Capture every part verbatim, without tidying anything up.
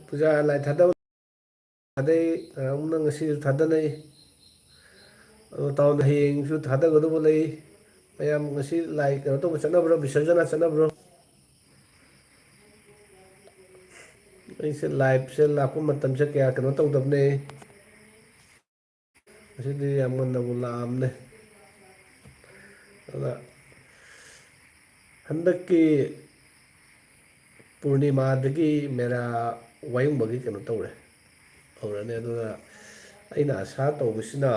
ꯄꯨꯖꯥ ꯂꯥꯏ ꯊꯥꯗꯕ ꯊꯥꯗꯩ, ꯀꯅꯥꯒꯨꯝꯕꯅ ꯉꯁꯤꯁꯨ ꯊꯥꯗꯅꯩ꯫ ꯑꯗꯣ ꯇꯥꯎꯟꯗ ꯍꯌꯦꯡꯁꯨ ꯊꯥꯗꯒꯗꯧꯕ ꯂꯩ꯫ ꯃꯌꯥꯝ ꯉꯁꯤ ꯂꯥꯏ ꯀꯩꯅꯣ ꯇꯧꯕ ꯆꯠꯅꯕ꯭ꯔꯣ? ꯕꯤꯁꯔꯖꯅ ꯆꯠꯅꯕ꯭ꯔꯣ? ꯑꯩꯁꯦ ꯂꯥꯏꯞꯁꯦ ꯂꯥꯛꯄ ꯃꯇꯝꯁꯦ ꯀꯌꯥ ꯀꯩꯅꯣ ꯇꯧꯗꯕꯅꯦ꯫ ꯉꯁꯤꯗꯤ ꯌꯥꯝ ꯉꯟꯅꯕꯨ ꯂꯥꯛꯑꯝꯅꯦ꯫ ꯑꯗꯨꯅ ꯍꯟꯗꯛꯀꯤ ꯄꯨꯔꯅꯤꯃꯥꯗꯒꯤ ꯃꯦꯔꯥ ꯋꯥꯌꯨꯡꯕꯒꯤ ꯀꯩꯅꯣ ꯇꯧꯔꯦ, ꯍꯧꯔꯅꯤ꯫ ꯑꯗꯨꯅ ꯑꯩꯅ ꯑꯁꯥ ꯇꯧꯕꯁꯤꯅ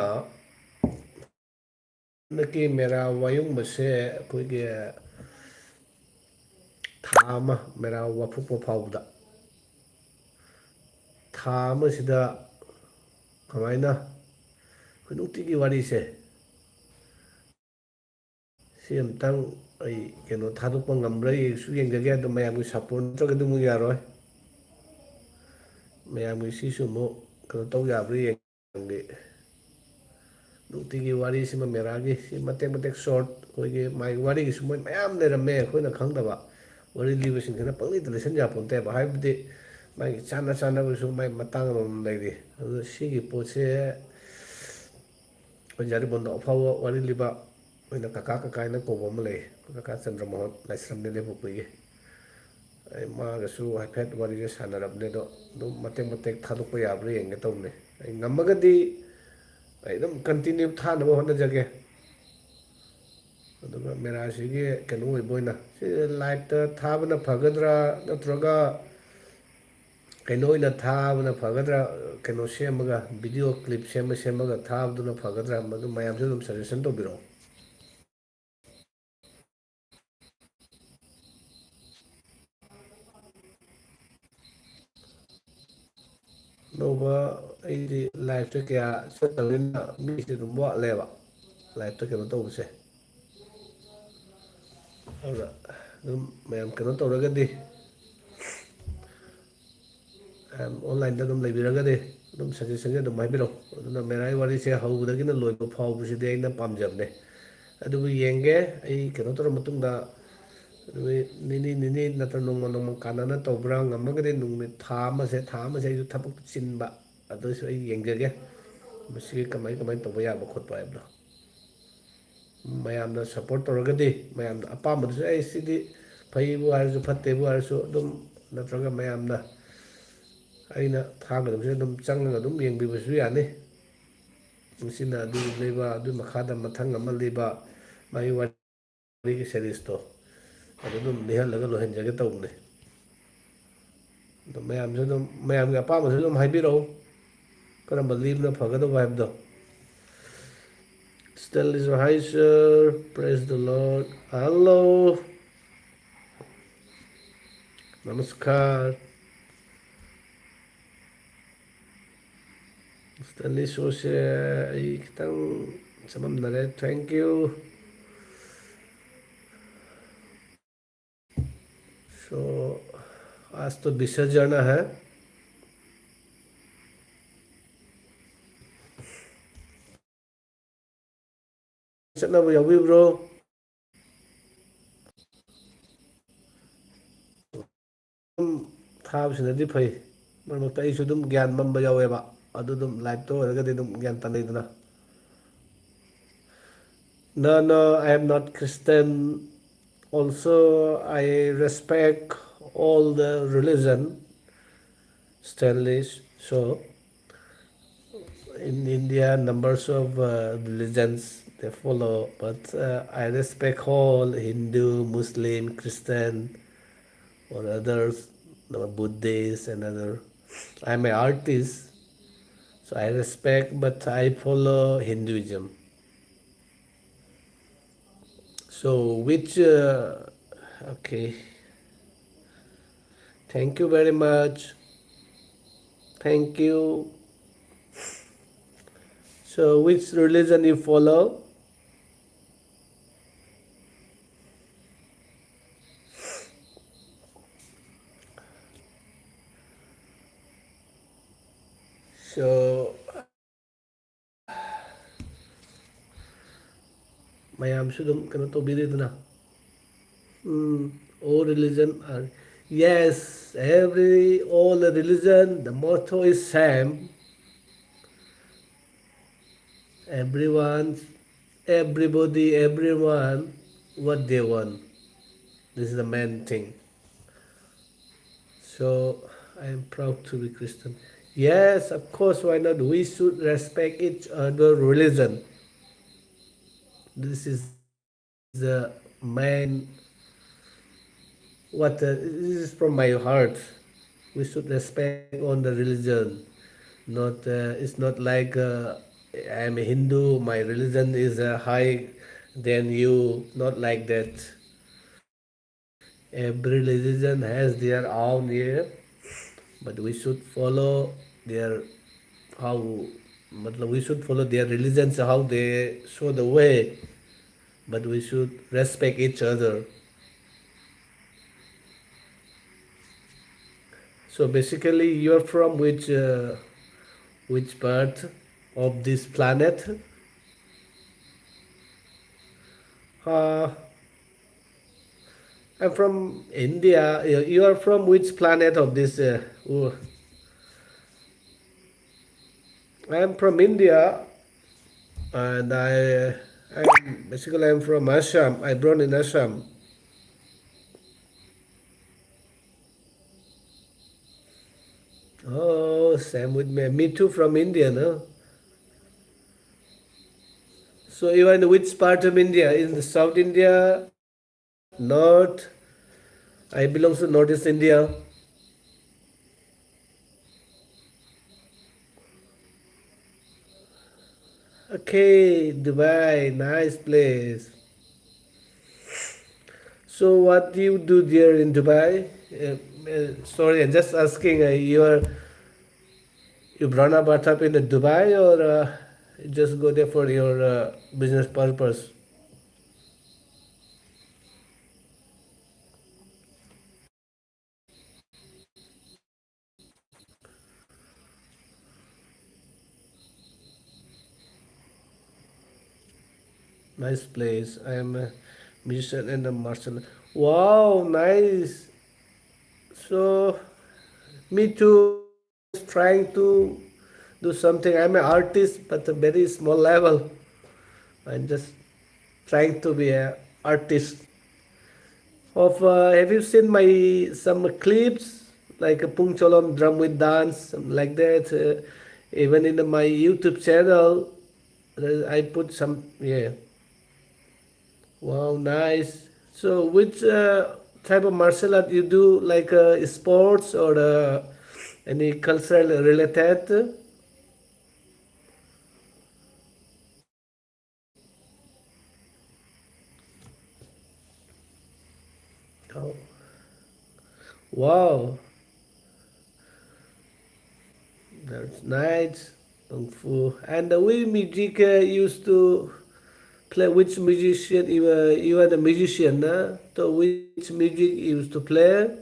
ꯍꯟꯗꯛꯀꯤ ꯃꯦꯔꯥ ꯋꯥꯌꯨꯡꯕꯁꯦ ꯑꯩꯈꯣꯏꯒꯤ ꯊꯥ ꯑꯃ, ꯃꯦꯔꯥ ꯋꯥꯐꯨꯞꯄ ꯐꯥꯎꯕꯗ ꯊꯥ ꯑꯃꯁꯤꯗ ꯀꯃꯥꯏꯅ ꯑꯩꯈꯣꯏ ꯅꯨꯡꯇꯤꯒꯤ ꯋꯥꯔꯤꯁꯦ ꯁꯤ ꯑꯝꯇꯪ ꯑꯩ ꯀꯩꯅꯣ ꯊꯥꯗꯣꯛꯄ ꯉꯝꯕ꯭ꯔꯥ ꯌꯦꯡꯁꯨ ꯌꯦꯡꯖꯒꯦ꯫ ꯑꯗꯣ ꯃꯌꯥꯝꯒꯤ ꯁꯞꯄꯣꯔꯠ ꯅꯠꯇ꯭ꯔꯒꯗꯤ ꯑꯃꯨꯛ ꯌꯥꯔꯣꯏ꯫ ꯃꯌꯥꯝꯒꯤ ꯁꯤꯁꯨ ꯑꯃꯨꯛ ꯀꯩꯅꯣ ꯇꯧ ꯌꯥꯕ꯭ꯔꯥ ꯌꯦꯡꯒꯦ꯫ ꯅꯨꯡꯇꯤꯒꯤ ꯋꯥꯔꯤꯁꯤꯃ ꯃꯦꯔꯥꯒꯤ ꯁꯤ ꯃꯇꯦꯛ ꯃꯇꯦꯛ ꯁꯣꯔꯠ ꯑꯩꯈꯣꯏꯒꯤ ꯃꯥꯒꯤ ꯋꯥꯔꯤꯒꯤꯁꯨ ꯃꯣꯏ ꯃꯌꯥꯝ ꯂꯩꯔꯝꯃꯦ ꯑꯩꯈꯣꯏꯅ ꯈꯪꯗꯕ꯫ ꯋꯥꯔꯤ ꯂꯤꯕꯁꯤꯡꯁꯤꯅ ꯄꯪꯂꯤꯗ ꯂꯤꯁꯟ ꯌꯥꯄꯣꯟꯇꯦꯕ꯫ ꯍꯥꯏꯕꯗꯤ ꯃꯥꯒꯤ ꯆꯥꯟꯅ ꯆꯥꯟꯅꯕꯁꯨ ꯃꯥꯒꯤ ꯃꯇꯥꯡ ꯑꯃꯃꯝ ꯂꯩꯔꯤ꯫ ꯑꯗꯨ ꯁꯤꯒꯤ ꯄꯣꯠꯁꯦ ꯑꯩꯈꯣꯏ ꯖꯥꯔꯤꯕꯣꯟꯗ ꯑꯐꯥꯎꯕ ꯋꯥꯔꯤ ꯂꯤꯕ ꯑꯩꯈꯣꯏꯅ ꯀꯀꯥ ꯀꯀꯥ ꯍꯥꯏꯅ ꯀꯧꯕ ꯑꯃ ꯂꯩ꯫ ꯀꯀꯥ ꯆꯟꯗ꯭ꯔꯃꯣꯍꯟ ꯂꯥꯏꯁ꯭ꯔꯝ ꯂꯩꯕꯨꯛꯄꯒꯤ꯫ ꯑꯩ ꯃꯥꯒꯁꯨ ꯍꯥꯏꯐꯦꯠ ꯋꯥꯔꯤꯁꯦ ꯁꯥꯟꯅꯔꯕꯅꯦ꯫ ꯑꯗꯣ ꯑꯗꯨꯝ ꯃꯇꯦꯛ ꯃꯇꯦꯛ ꯊꯥꯗꯣꯛꯄ ꯌꯥꯕ꯭ꯔꯥ ꯌꯦꯡꯒꯦ ꯇꯧꯕꯅꯦ꯫ ꯑꯩ ꯉꯝꯃꯒꯗꯤ ꯑꯩ ꯑꯗꯨꯝ ꯀꯟꯇꯤꯅ꯭ꯌꯨ ꯊꯥꯅꯕ ꯍꯣꯠꯅꯖꯒꯦ꯫ ꯑꯗꯨꯒ ꯃꯦꯔꯥꯁꯤꯒꯤ ꯀꯩꯅꯣ ꯑꯣꯏꯕ ꯑꯣꯏꯅ ꯁꯤ ꯂꯥꯏꯞꯇ ꯊꯥꯕꯅ ꯐꯒꯗ꯭ꯔꯥ, ꯅꯠꯇ꯭ꯔꯒ ꯀꯩꯅꯣ ꯑꯣꯏꯅ ꯊꯥꯕꯅ ꯐꯒꯗ꯭ꯔꯥ? ꯀꯩꯅꯣ ꯁꯦꯝꯃꯒ, ꯚꯤꯗꯤꯑꯣ ꯀ꯭ꯂꯤꯞ ꯁꯦꯝꯃ ꯁꯦꯝꯃꯒ ꯊꯥꯕꯗꯨꯅ ꯐꯒꯗ꯭ꯔꯥ? ꯃꯗꯨ ꯃꯌꯥꯝꯁꯨ ꯑꯗꯨꯝ ꯁꯖꯦꯁꯟ ꯇꯧꯕꯤꯔꯛꯑꯣ꯫ ꯑꯅꯧꯕ ꯑꯩꯗꯤ ꯂꯥꯏꯐꯁꯦ ꯀꯌꯥ ꯆꯠꯇꯕꯅꯤꯅ ꯃꯤꯁꯦ ꯑꯗꯨꯝ ꯋꯥꯠꯂꯦꯕ, ꯂꯥꯏꯐꯇ ꯀꯩꯅꯣ ꯇꯧꯕꯁꯦ꯫ ꯑꯗꯨꯅ ꯑꯗꯨꯝ ꯃꯌꯥꯝ ꯀꯩꯅꯣ ꯇꯧꯔꯒꯗꯤ, ꯃꯌꯥꯝ ꯑꯣꯟꯂꯥꯏꯟꯗ ꯑꯗꯨꯝ ꯂꯩꯕꯤꯔꯒꯗꯤ ꯑꯗꯨꯝ ꯁꯖꯦꯁꯟꯁꯦ ꯑꯗꯨꯝ ꯍꯥꯏꯕꯤꯔꯛꯑꯣ꯫ ꯑꯗꯨꯅ ꯃꯦꯔꯥꯒꯤ ꯋꯥꯔꯤꯁꯦ ꯍꯧꯕꯗꯒꯤꯅ ꯂꯣꯏꯕ ꯐꯥꯎꯕꯁꯤꯗꯤ ꯑꯩꯅ ꯄꯥꯝꯖꯕꯅꯦ꯫ ꯑꯗꯨꯕꯨ ꯌꯦꯡꯒꯦ, ꯑꯩ ꯀꯩꯅꯣ ꯇꯧꯔ ꯃꯇꯨꯡꯗ ꯅꯨꯃꯤꯠ ꯅꯤꯅꯤ ꯅꯤꯅꯤ ꯅꯠꯇ꯭ꯔ ꯅꯣꯡꯃ ꯅꯣꯡꯃ ꯀꯥꯟꯅꯅ ꯇꯧꯕ꯭ꯔꯥ? ꯉꯝꯃꯒꯗꯤ ꯅꯨꯃꯤꯠ ꯊꯥ ꯑꯃꯁꯦ, ꯊꯥ ꯑꯃꯁꯦ ꯑꯩꯁꯨ ꯊꯕꯛ ꯆꯤꯟꯕ, ꯑꯗꯨꯁꯨ ꯑꯩ ꯌꯦꯡꯖꯒꯦ꯫ ꯃꯁꯤꯒꯤ ꯀꯃꯥꯏ ꯀꯃꯥꯏꯅ ꯇꯧꯕ ꯌꯥꯕ ꯈꯣꯠꯄ ꯍꯥꯏꯕꯗꯣ꯫ ꯃꯌꯥꯝꯅ support ꯇꯧꯔꯒꯗꯤ, ꯃꯌꯥꯝꯅ ꯑꯄꯥꯝꯕꯗꯨꯁꯨ, "ꯑꯩ ꯁꯤꯗꯤ ꯐꯩꯕꯨ ꯍꯥꯏꯔꯁꯨ, ꯐꯠꯇꯦꯕꯨ ꯍꯥꯏꯔꯁꯨ", ꯑꯗꯨꯝ, ꯅꯠꯇ꯭ꯔꯒ ꯃꯌꯥꯝꯅ ꯑꯩꯅ ꯊꯥꯒꯗꯕꯁꯦ ꯑꯗꯨꯝ ꯆꯪꯉꯒ ꯑꯗꯨꯝ ꯌꯦꯡꯕꯤꯕꯁꯨ ꯌꯥꯅꯤ꯫ ꯃꯁꯤꯅ ꯑꯗꯨ ꯂꯩꯕ, ꯑꯗꯨ ꯃꯈꯥꯗ ꯃꯊꯪ ꯑꯃ ꯂꯩꯕ, ꯃꯥꯒꯤ ꯋꯥꯔꯤꯒꯤ series ꯇꯣ, ꯑꯗꯨ ꯑꯗꯨꯝ ꯂꯤꯍꯜꯂꯒ ꯂꯣꯏꯍꯟꯖꯒꯦ ꯇꯧꯕꯅꯦ꯫ ꯑꯗꯣ ꯃꯌꯥꯝꯁꯨ ꯑꯗꯨꯝ, ꯃꯌꯥꯝꯒꯤ ꯑꯄꯥꯝꯕꯁꯨ ꯑꯗꯨꯝ ꯍꯥꯏꯕꯤꯔꯛꯎ, ꯀꯔꯝꯕ ꯂꯤꯕꯅ ꯐꯒꯗꯧꯕ ꯍꯥꯏꯕꯗꯣ꯫ Stanley ꯁꯨ, "Hi sir, praise the Lord." Hello. ꯅꯃꯁꯀꯥꯔ꯫ Stanley ꯁꯨꯁꯦ ꯑꯩ ꯈꯤꯇꯪ ꯆꯃꯝꯅꯔꯦ꯫ Thank you. So, आज तो विसर्जन है। ꯆꯠꯅꯕ ꯌꯥꯎꯕꯤꯕ꯭ꯔꯣ? ꯑꯗꯨꯝ ꯊꯥꯕꯁꯤꯅꯗꯤ ꯐꯩ꯫ ꯃꯔꯛ ꯃꯔꯛꯇ ꯑꯩꯁꯨ ꯑꯗꯨꯝ ꯒ꯭ꯌꯥꯟ ꯃꯝꯕ ꯌꯥꯎꯋꯦꯕ꯫ ꯑꯗꯨ ꯑꯗꯨꯝ live ꯇ ꯑꯣꯏꯔꯒꯗꯤ ꯑꯗꯨꯝ ꯒ꯭ꯌꯥꯟ ꯇꯥꯟꯅꯩꯗꯅ꯫ No, no, I am not Christian. Also, I respect all the religion, Stanley. So, in India, numbers of uh, religions they follow, but uh, I respect all Hindu, Muslim, Christian, or others, uh, Buddhist and other. I'm an artist, so I respect, but I follow Hinduism. So which, uh, okay. Thank you very much. Thank you. So which religion you follow? So, ꯃꯌꯥꯝꯁꯨ ꯑꯗꯨꯝ ꯀꯩꯅꯣ ꯇꯧꯕꯤꯔꯦꯗꯅ꯫ Mm, all religion are, yes, every, all the religion, the motto is same. Everyone, everybody, everyone, what they want. This is the main thing. So I am proud to be Christian. Yes, of course, why not? We should respect each other religion. This is the main, what, uh, this is from my heart. We should respect on the religion. Not, uh, it's not like, uh, I'm a Hindu, my religion is, uh, high than you. Not like that. Every religion has their own, yeah, but we should follow their, how, मतलब, we should follow their religions, how they show the way, but we should respect each other. So basically, you're from which, uh, which part of this planet? Uh, I'm from India. You, you are from which planet of this? Uh, wo- I'm from India, and I, I'm basically I'm from Assam. I born in Assam. Oh, same with me. Me too, from India, no? So you are in which part of India? In the South India, North? I belong to Northeast India. Okay, Dubai, nice place. So what do you do there in Dubai? Uh, uh, sorry, I'm just asking. Uh, you are, you born and brought up in the Dubai, or, uh, you just go there for your, uh, business purpose? Nice place. I am a musician and a martial. Wow, nice. So, me too, trying to do something. I'm an artist, but a very small level. I'm just trying to be an artist. Of uh, have you seen my some clips like a Pung Cholam drum with dance, something like that. Uh, even in my YouTube channel, uh, I put some, yeah. Wow, nice. So, which uh, type of martial art you do, like uh, sports or uh, any cultural related? Oh. Wow. That's nice. Kung Fu. And uh, which music uh, used to play? Which musician? You are, you are the musician, huh? So which music you used to play?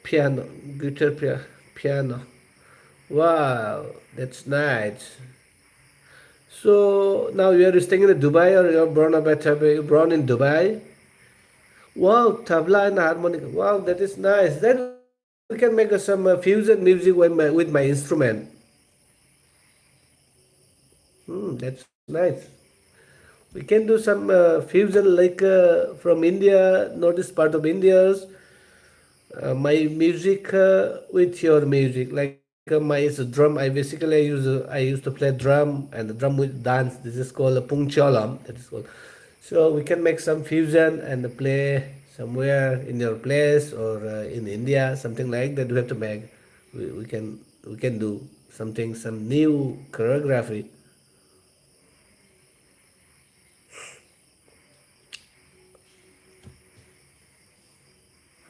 Piano, guitar pia- piano. Wow, that's nice. So now you are staying in Dubai, or you're born up at, you born in Dubai? Wow, tabla and harmonica. Wow, that is nice. Then we can make uh, some uh, fusion music with my, with my instrument. Hmm, that's nice. We can do some uh, fusion, like uh, from India, northeast part of India. Uh, my music uh, with your music, like uh, my, it's a drum. I basically I use uh, I used to play drum and the drum with dance. This is called a pungcholam. That is called. So we can make some fusion and play somewhere in your place or uh, in India, something like that. We have to make. We, we can we can do something, some new choreography.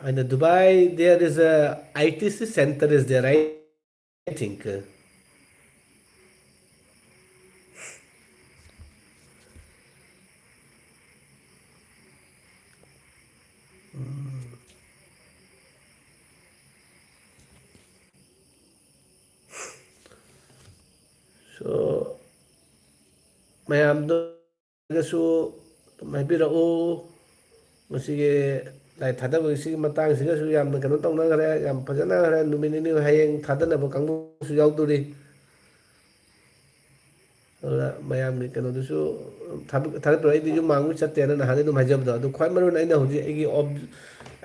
In Dubai, there is a I T C center is there, I think. ꯃꯌꯥꯝꯗꯣ ꯒꯁꯨ ꯑꯗꯨꯝ ꯍꯥꯏꯕꯤꯔꯛꯎ꯫ ꯃꯁꯤꯒꯤ ꯂꯥꯏ ꯊꯥꯗꯕꯒꯤ ꯁꯤꯒꯤ ꯃꯇꯥꯡꯁꯤꯒꯁꯨ ꯌꯥꯝꯅ ꯀꯩꯅꯣ ꯇꯧꯅꯈ꯭ꯔꯦ, ꯌꯥꯝ ꯐꯖꯅꯈ꯭ꯔꯦ꯫ ꯅꯨꯃꯤꯠ ꯅꯤꯅꯤ ꯍꯌꯦꯡ ꯊꯥꯗꯅꯕ ꯀꯥꯡꯕꯨꯁꯨ ꯌꯥꯎꯗꯣꯔꯤ꯫ ꯑꯗꯨꯅ ꯃꯌꯥꯝꯒꯤ ꯀꯩꯅꯣꯗꯨꯁꯨ ꯊꯥꯒꯠ-, ꯊꯥꯒꯠꯄꯤꯔꯛꯑꯣ꯫ ꯑꯩꯗꯤ ꯌꯨꯝ ꯃꯥꯡꯕ ꯆꯠꯇꯦꯅ ꯅꯍꯥꯟꯗꯩ ꯑꯗꯨꯝ ꯍꯥꯏꯖꯕꯗꯣ꯫ ꯑꯗꯨ ꯈ꯭ꯋꯥꯏ ꯃꯔꯨ ꯑꯣꯏꯅ ꯑꯩꯅ ꯍꯧꯖꯤꯛ ꯑꯩꯒꯤ ꯑꯣꯞ-,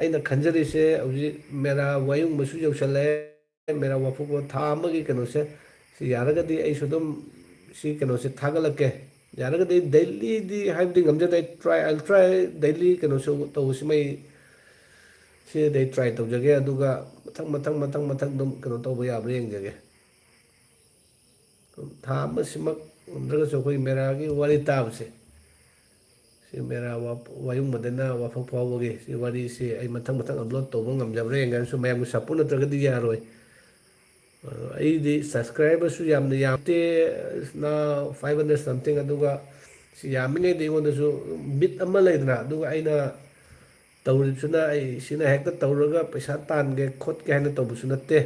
ꯑꯩꯅ ꯈꯟꯖꯔꯤꯁꯦ ꯍꯧꯖꯤꯛ ꯃꯦꯔꯥ ꯋꯥꯌꯨꯡꯕꯁꯨ ꯌꯧꯁꯜꯂꯛꯑꯦ꯫ ꯃꯦꯔꯥ ꯋꯥꯐꯨꯕ ꯊꯥ ꯑꯃꯒꯤ ꯀꯩꯅꯣꯁꯦ, ꯁꯤ ꯌꯥꯔꯒꯗꯤ ꯑꯩꯁꯨ ꯑꯗꯨꯝ ꯁꯤ ꯀꯩꯅꯣꯁꯦ ꯊꯥꯒꯠꯂꯛꯀꯦ꯫ ꯌꯥꯔꯒꯗꯤ ꯗꯦꯂꯤꯗꯤ ꯍꯥꯏꯕꯗꯤ ꯉꯝꯖꯗꯦ꯫ ꯑꯩ try, I'll try ꯗꯦꯂꯤ ꯀꯩꯅꯣꯁꯨ ꯇꯧꯕꯁꯤꯃ ꯑꯩ ꯁꯤꯗꯩ try ꯇꯧꯖꯒꯦ꯫ ꯑꯗꯨꯒ ꯃꯊꯪ, ꯃꯊꯪ, ꯃꯊꯪ, ꯃꯊꯪ ꯑꯗꯨꯝ ꯀꯩꯅꯣ ꯇꯧꯕ ꯌꯥꯕ꯭ꯔꯥ ꯌꯦꯡꯖꯒꯦ꯫ ꯊꯥ ꯑꯃꯁꯤꯃꯛ ꯉꯝꯗ꯭ꯔꯒꯁꯨ ꯑꯩꯈꯣꯏ ꯃꯦꯔꯥꯒꯤ ꯋꯥꯔꯤ ꯇꯥꯕꯁꯦ, ꯁꯤ ꯃꯦꯔꯥ ꯋꯥ-, ꯋꯥꯌꯨꯡꯕꯗꯩꯅ ꯋꯥꯐꯛ ꯐꯥꯎꯕꯒꯤ ꯁꯤ ꯋꯥꯔꯤꯁꯤ ꯑꯩ ꯃꯊꯪ ꯃꯊꯪ upload ꯇꯧꯕ ꯉꯝꯖꯕ꯭ꯔꯥ ꯌꯦꯡꯒꯦ꯫ ꯑꯗꯨꯁꯨ ꯃꯌꯥꯝꯒꯤ support ꯅꯠꯇ꯭ꯔꯒꯗꯤ ꯌꯥꯔꯣꯏ꯫ ꯑꯗꯣ ꯑꯩꯗꯤ subscriberꯁꯨ ꯌꯥꯝꯅ ꯌꯥꯝꯗꯦ, now five hundred something꯫ ꯑꯗꯨꯒ ꯁꯤ ꯌꯥꯝꯃꯤꯉꯩꯗꯤ ꯑꯩꯉꯣꯟꯗꯁꯨ ꯕꯤꯠ ꯑꯃ ꯂꯩꯗꯅ꯫ ꯑꯗꯨꯒ ꯑꯩꯅ ꯇꯧꯔꯤꯕꯁꯤꯅ ꯑꯩ ꯁꯤꯅ ꯍꯦꯛꯇ ꯇꯧꯔꯒ ꯄꯩꯁꯥ ꯇꯥꯟꯒꯦ ꯈꯣꯠꯀꯦ ꯍꯥꯏꯅ ꯇꯧꯕꯁꯨ ꯅꯠꯇꯦ꯫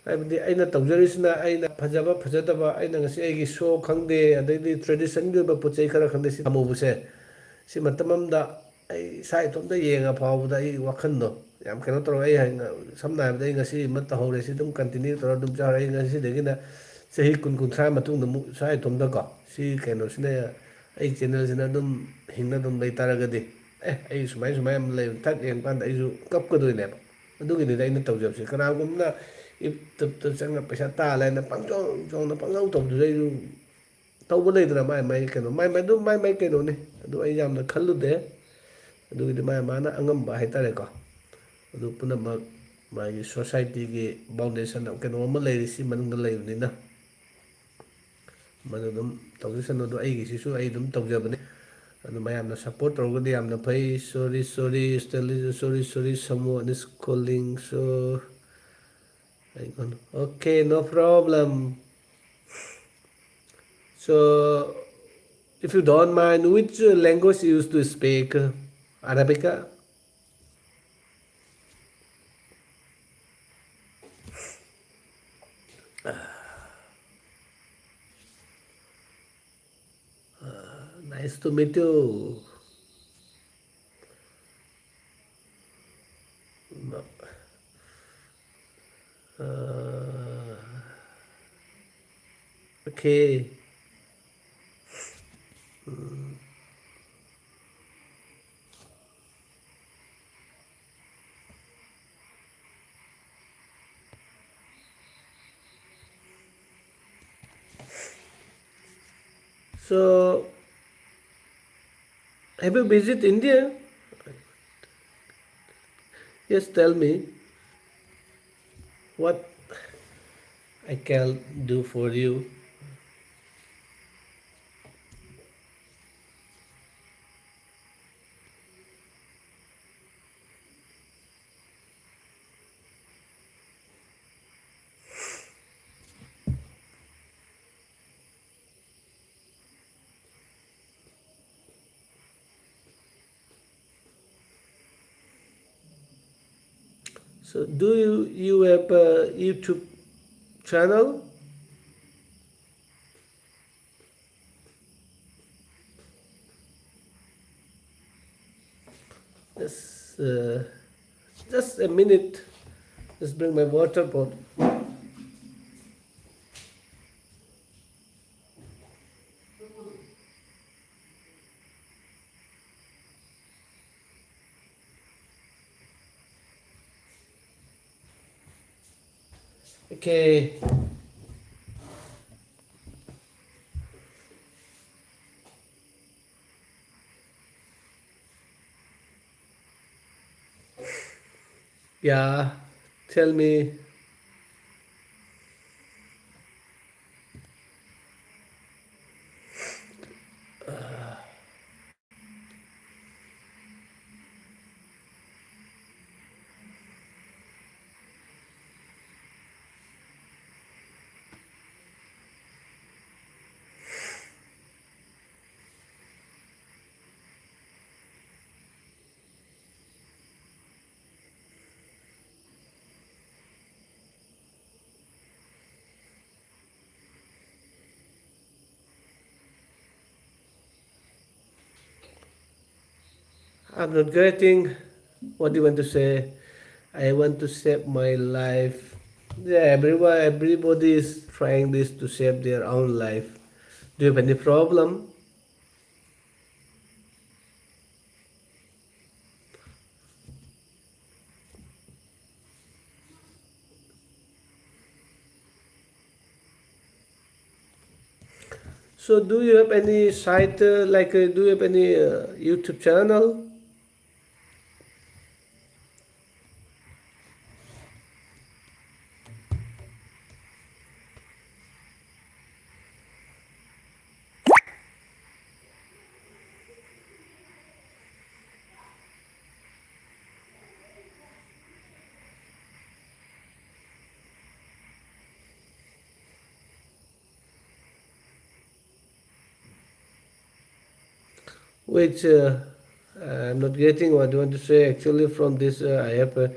ꯍꯥꯏꯕꯗꯤ ꯑꯩꯅ ꯇꯧꯖꯔꯤꯁꯤꯅ ꯑꯩꯅ ꯐꯖꯕ ꯐꯖꯗꯕ, ꯑꯩꯅ ꯉꯁꯤ ꯑꯩꯒꯤ ꯁꯣ ꯈꯪꯗꯦ, ꯑꯗꯩꯗꯤ traditionꯒꯤ ꯑꯣꯏꯕ ꯄꯣꯠ ꯆꯩ ꯈꯔ ꯈꯪꯗꯦ, ꯁꯤ ꯊꯝꯍꯧꯕꯁꯦ, ꯁꯤ ꯃꯇꯝ ꯑꯃꯗ ꯑꯩ ꯏꯁꯥ ꯏꯇꯣꯝꯇ ꯌꯦꯡꯉ ꯐꯥꯎꯕꯗ ꯑꯩ ꯋꯥꯈꯜꯗꯣ ꯌꯥꯝ ꯀꯩꯅꯣ ꯇꯧꯔꯒ, ꯑꯩ ꯍꯌꯦꯡ, ꯁꯝꯅ ꯍꯥꯏꯔꯕꯗ ꯑꯩ ꯉꯁꯤ ꯑꯃ ꯇꯧꯍꯧꯔꯦ, ꯁꯤ ꯑꯗꯨꯝ continue ꯇꯧꯔ ꯑꯗꯨꯝ ꯆꯥꯔꯦ꯫ ꯑꯩ ꯉꯁꯤꯗꯒꯤꯅ ꯆꯍꯤ ꯀꯨꯟ, ꯀꯨꯟꯊ꯭ꯔꯥ ꯃꯇꯨꯡꯗ ꯑꯃꯨꯛ ꯏꯁꯥ ꯏꯇꯣꯝꯇꯀꯣ ꯁꯤ ꯀꯩꯅꯣꯁꯤꯅ, ꯑꯩ channelꯁꯤꯅ ꯑꯗꯨꯝ ꯍꯤꯡꯅ ꯑꯗꯨꯝ ꯂꯩꯇꯥꯔꯒꯗꯤ, ꯑꯦ, ꯑꯩ ꯁꯨꯃꯥꯏ ꯁꯨꯃꯥꯏꯅ ꯑꯃ ꯂꯩꯕ ꯊꯛ ꯌꯦꯡꯕ ꯀꯥꯟꯗ ꯑꯩꯁꯨ ꯀꯞꯀꯗꯣꯏꯅꯦꯕ꯫ ꯑꯗꯨꯒꯤꯅꯤꯗ ꯑꯩꯅ ꯇꯧꯖꯕꯁꯦ꯫ ꯀꯅꯥꯒꯨꯝꯕꯅ YouTubeꯇ ꯆꯪꯉ ꯄꯩꯁꯥ ꯇꯥꯜꯂꯦꯅ ꯄꯪꯆꯣꯡ ꯆꯣꯡꯅ ꯄꯪꯇꯧ ꯇꯧꯕꯗꯨꯗ ꯑꯩꯁꯨ ꯇꯧꯕ ꯂꯩꯗꯅ, ꯃꯥꯏ ꯃꯥꯏ ꯀꯩꯅꯣ, ꯃꯥꯏ ꯃꯥꯏ, ꯑꯗꯨ ꯃꯥꯏ ꯃꯥꯏ ꯀꯩꯅꯣꯅꯤ꯫ ꯑꯗꯨ ꯑꯩ ꯌꯥꯝꯅ ꯈꯜꯂꯨꯗꯦ꯫ ꯑꯗꯨꯒꯤꯗꯤ ꯃꯥꯏ ꯃꯥꯅ ꯑꯉꯝꯕ ꯍꯥꯏꯇꯥꯔꯦꯀꯣ꯫ ꯑꯗꯨ ꯄꯨꯝꯅꯃꯛ ꯃꯥꯒꯤ societyꯒꯤ foundation ꯀꯩꯅꯣ ꯑꯃ ꯂꯩꯔꯤ, ꯁꯤ ꯃꯅꯨꯡꯗ ꯂꯩꯕꯅꯤꯅ꯫ ꯃꯗꯨ ꯑꯗꯨꯝ ꯇꯧꯖꯁꯅꯨ꯫ ꯑꯗꯣ ꯑꯩꯒꯤꯁꯤꯁꯨ ꯑꯩ ꯑꯗꯨꯝ ꯇꯧꯖꯕꯅꯤ꯫ ꯑꯗꯨ ꯃꯌꯥꯝꯅ support ꯇꯧꯔꯒꯗꯤ ꯌꯥꯝꯅ ꯐꯩ꯫ Sorry, sorry, Stanley, sorry, sorry, someone is calling, so I gonna, okay, no problem. So, if you don't mind, which language you used to speak? Arabica? Nice to meet you. No. Uh, okay. Mm. So, have you visited India? Yes, tell me what I can do for you. So, do you, you have a YouTube channel? Just, uh, just a minute. Just bring my water bottle. Okay. Yeah, tell me. I'm not getting. What do you want to say? I want to save my life. Yeah, everyone, everybody is trying this to save their own life. Do you have any problem? So do you have any site, uh, like, uh, do you have any, uh, YouTube channel? Which, uh, I'm not getting what you want to say. Actually, from this, uh, I have a